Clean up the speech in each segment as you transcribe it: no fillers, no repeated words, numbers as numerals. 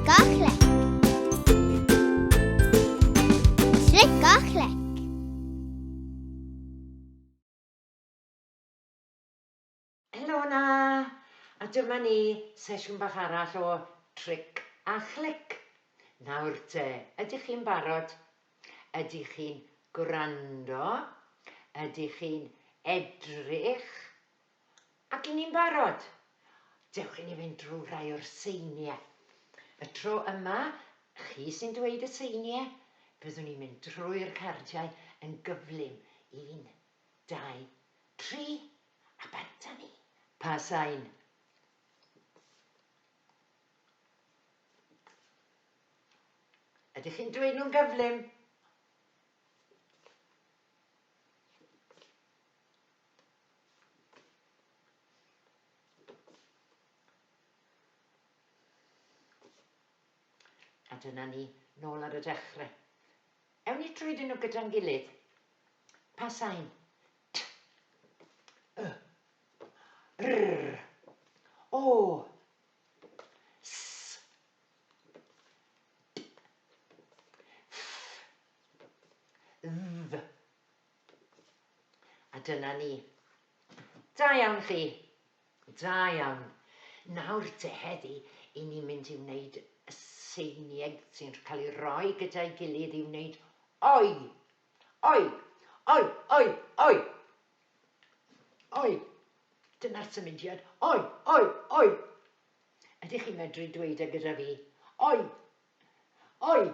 Tric a chlec. Tric a chlec. Helo 'na! A dyma ni, sesiwn bach arall o Tric a Chlic. Nawr te, ydych chi'n barod? Ydych chi'n gwrando? Ydych chi'n edrych? Ac 'y ni'n barod! Dewch i ni fynd drwy rai o'r seiniau. Y tro yma, chi sy'n dweud y seiniau. Byddwn ni'n mynd drwy'r cardiau yn gyflym. Un, dau, tri, a bant â ni. Pa sain? Ydych chi'n dweud nhw'n gyflym? A dyna ni, nôl ar y dechrau. Ewn ni trwyddyn nhw gyda'n gilydd. Pa sain? T, Y, R, O, S, D, F, Dd. A dyna ni. Da iawn chi. Da iawn. Nawr te heddi, i ni'n mynd i wneud y seinieg sy'n cael ei roi gyda'i gilydd i wneud oi. Oi! Oi! Oi! Oi! Oi! Dyna'r symudiad. Oi! Oi! Oi! Ydych chi'n medru dweud e gyda fi? Oi! Oi!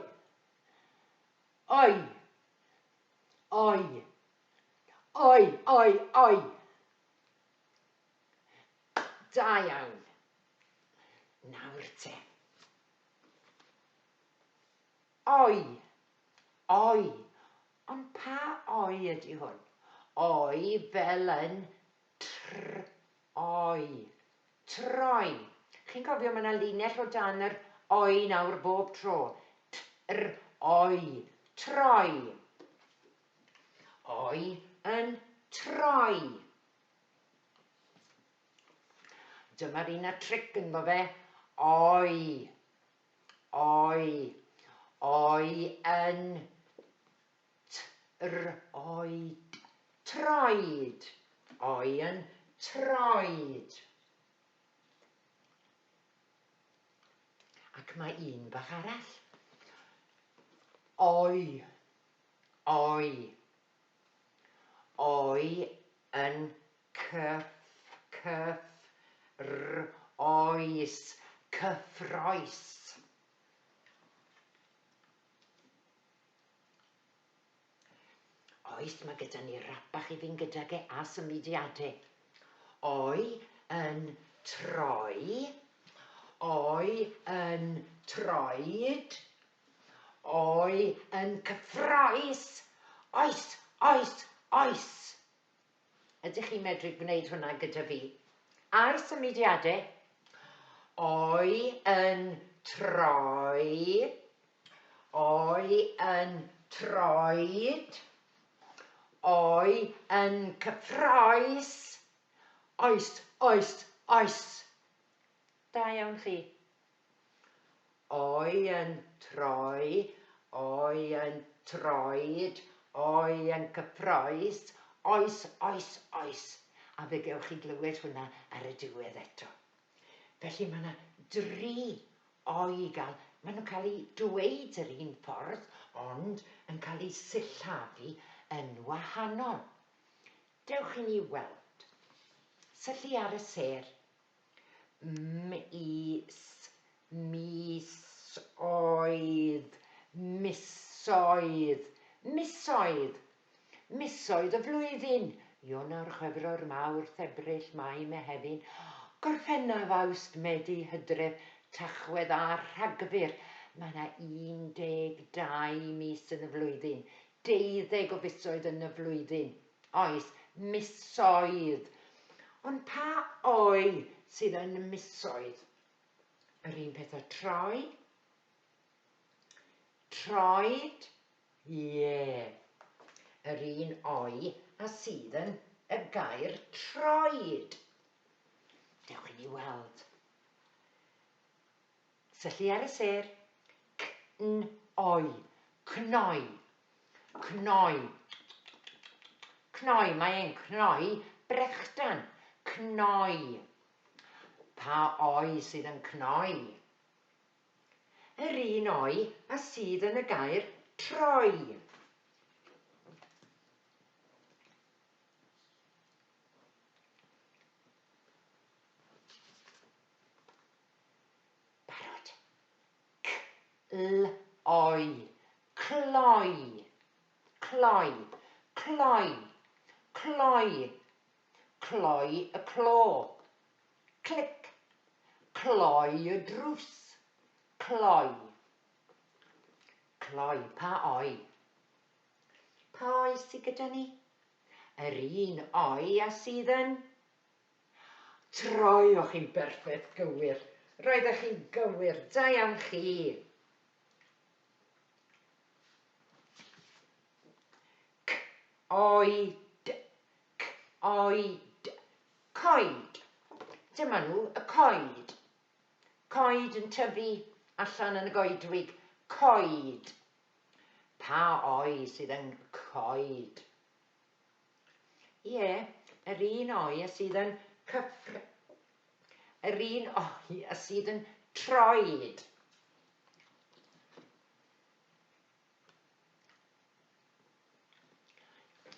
Oi! Oi! Oi! Oi! Oi! Da iawn. Nawr te. Oi! Oi! Ond pa oi ydy hwn? Oi fel yn tr-oi. Troi. Chi'n cofio mae yna linell o dan yr oi nawr bob tro. Tr-oi. Troi. Oi yn troi. Dyma'r un â tric ynddo fe. Oi. Oi. Oi yn t-r-oed. Troed. Oi yn troed. Ac mae un bach arall. Oi. Oi. Oi yn cyff, cyff, r, oes, cyffroes. Oes, mae gyda ni rap bach i fynd gydag e a symudiadau. Oi yn troi, oi yn troed, oi yn cyffroes, oes, oes, oes. Ydych chi'n medru gwneud hwnna gyda fi? A'r symudiadau. Oi yn troi. Oi yn troed. Oi yn cyffroes. Oes, oes, oes. Da iawn chi. Oi yn troi, oi yn troed, oi yn cyffroes, oes, oes, oes. A fe gewch chi glywed hwnna ar y diwedd eto. Felly mae yna dri oi i gael. Maen nhw'n cael eu dweud yr un ffordd, ond yn cael eu sillafu yn wahanol. Dewch i ni weld. Syllu ar y sêr. M-is, mis oedd, misoedd, misoedd, misoedd y flwyddyn, Ionawr, Chwefror, Mawrth, Ebrill, Mai, Mehefin, Gorffennaf, Awst, Medi, Hydref, Tachwedd a Rhagfyr. Mae yna 12 mis yn y flwyddyn, deuddeg o fisoedd yn y flwyddyn. Oes, misoedd. Ond pa oi sydd yn misoedd? Yr un peth â troi. Troed, ie. Yr un oi a sydd yn y gair troed. Dewch i ni weld. Syllu ar y sêr. C-n-oi. Cnoi. Cnoi. Cnoi. Mae e'n cnoi brechdan. Cnoi. Pa oi sydd yn cnoi? Yr un oi a sydd yn y gair troi. Barod? C-l-oi. Cloi. Cloi. Cloi. Cloi. Cloi y clo. Clic. Cloi y drws. Cloi. Cloi. Pa oi? Pa oi sydd gyda ni? Yr un oi a sydd yn Troi, o'ch chi'n berffaith gywir. Roeddech chi'n gywir. Da iawn chi. C oi d c oi d coed. Dyma nhw, y coed. Coed yn tyfu allan yn y goedwig. Coed. Pa oi sydd yng coed? Ie, yr un oi a sydd yn cyffr... Yr un oi a sydd yn troed.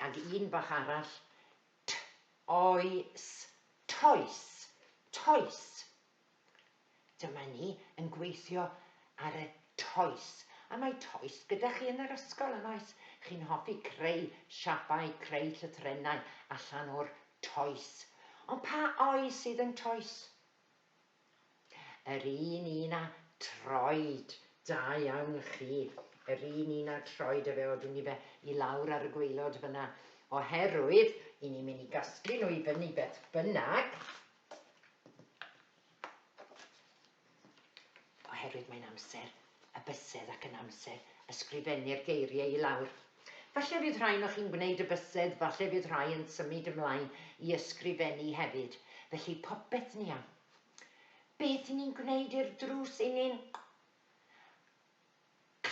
Ac un bach arall, t, oi, s, toes, toes. Dyma ni yn gweithio ar y toes. A mae toes gyda chi yn yr ysgol, yn oes? Chi'n hoffi creu siapau, creu llythrennau allan o'r toes. Ond pa oes sydd yn toes? Yr un un â troed. Da iawn chi. Yr un un â troed, a fe odwn ni fe i lawr ar y gwaelod fyna. Oherwydd, i ni'n mynd i gasglu nhw i fyny beth bynnag. Oherwydd mae'n amser y bysedd ac yn amser ysgrifennu'r geiriau i lawr. Falle fydd rhai o'ch chi'n gwneud y bysedd, falle fydd rhai yn symud ymlaen i ysgrifennu hefyd. Felly popeth yn iawn. Beth i ni'n gwneud i'r drws i ni'n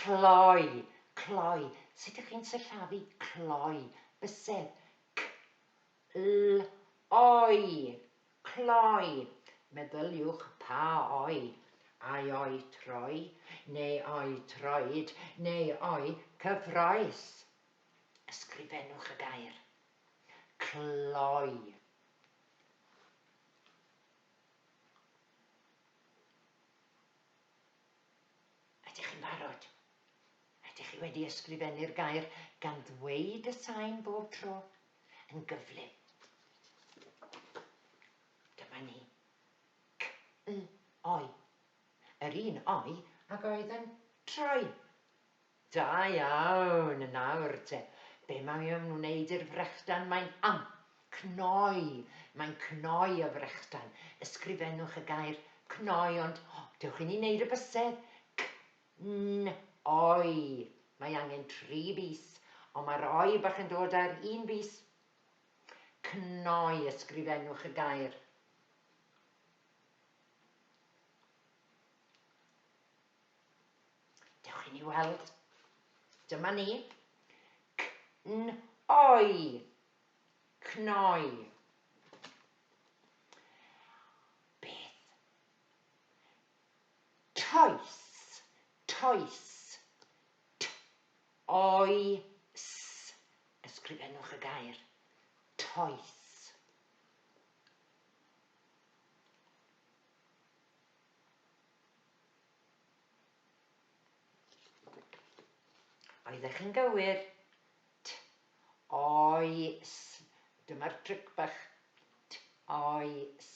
cloi, cloi. Sut ydych chi'n sillafu cloi? Bysedd. C L oi, cloi. Meddyliwch pa oi, ai oi troi, neu oi troed, neu oi cyffroes. Ysgrifennwch y gair. Cloi. Ydych chi'n barod? Ydych chi wedi ysgrifennu'r gair gan ddweud y sain bob tro? Yn gyflym. Dyma ni. C, l, oi. Yr un oi ag oedd yn troi. Da iawn, nawr te. Be mae o'n wneud i'r frechdan? Mae'n am, cnoi. Mae'n cnoi y frechdan. Ysgrifennwch y gair cnoi, ond oh, dewch i ni wneud y bysedd. C, n, oi. Mae angen tri bys, ond mae'r oi bach yn dod ar un bys. Cnoi, ysgrifennwch y gair. Dewch i ni weld. Dyma ni. C-n-oi. Cnoi. Beth? Toes. Toes. T-oi-s. Ysgrifennwch y gair. Toes. Oeddech chi'n gywir? T, oes. Dyma'r tric bach. T, oes.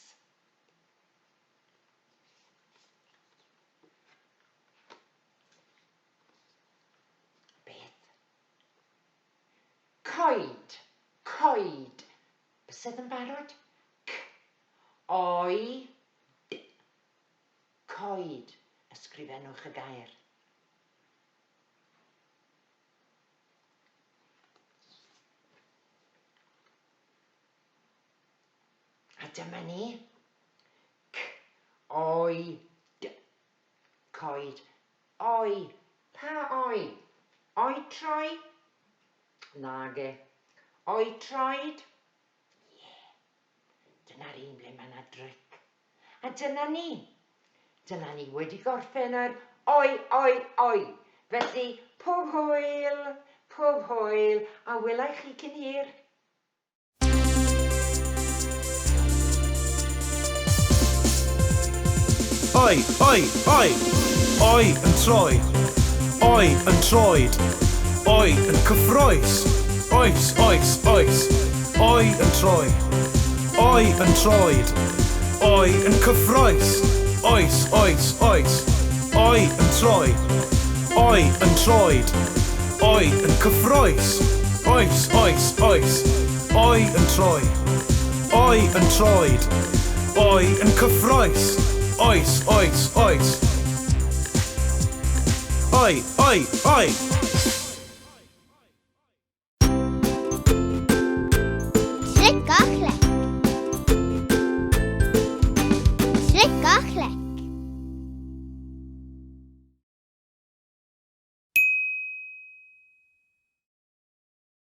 Beth? Coed, coed. Bysedd yn barod? C, oi, d. Coed, ysgrifennwch y gair. A dyma ni. C, oi, d. Coed. Oi. Pa oi? Oi troi? Nage. Oi troed? Ie. Dyna'r un ble mae yna dric. A dyna ni. Dyna ni wedi gorffen yr oi, oi, oi. Felly, pob hwyl, pob hwyl, a welai chi cyn hir. Oi, oi, oi! Oi yn troi. Oi yn troed. Oi yn cyffrous. Oes, oes, oes. Oi yn troi. Oi yn troed. Oi yn cyffrous. Oes, oes, oes. Oi yn troi. Oi yn troed. Oi yn cyffrous. Oes, oes, oes. Oi yn troi. Oi yn troed. Oi yn cyffrous. Oes, oes, oes. Oi, oi, oi!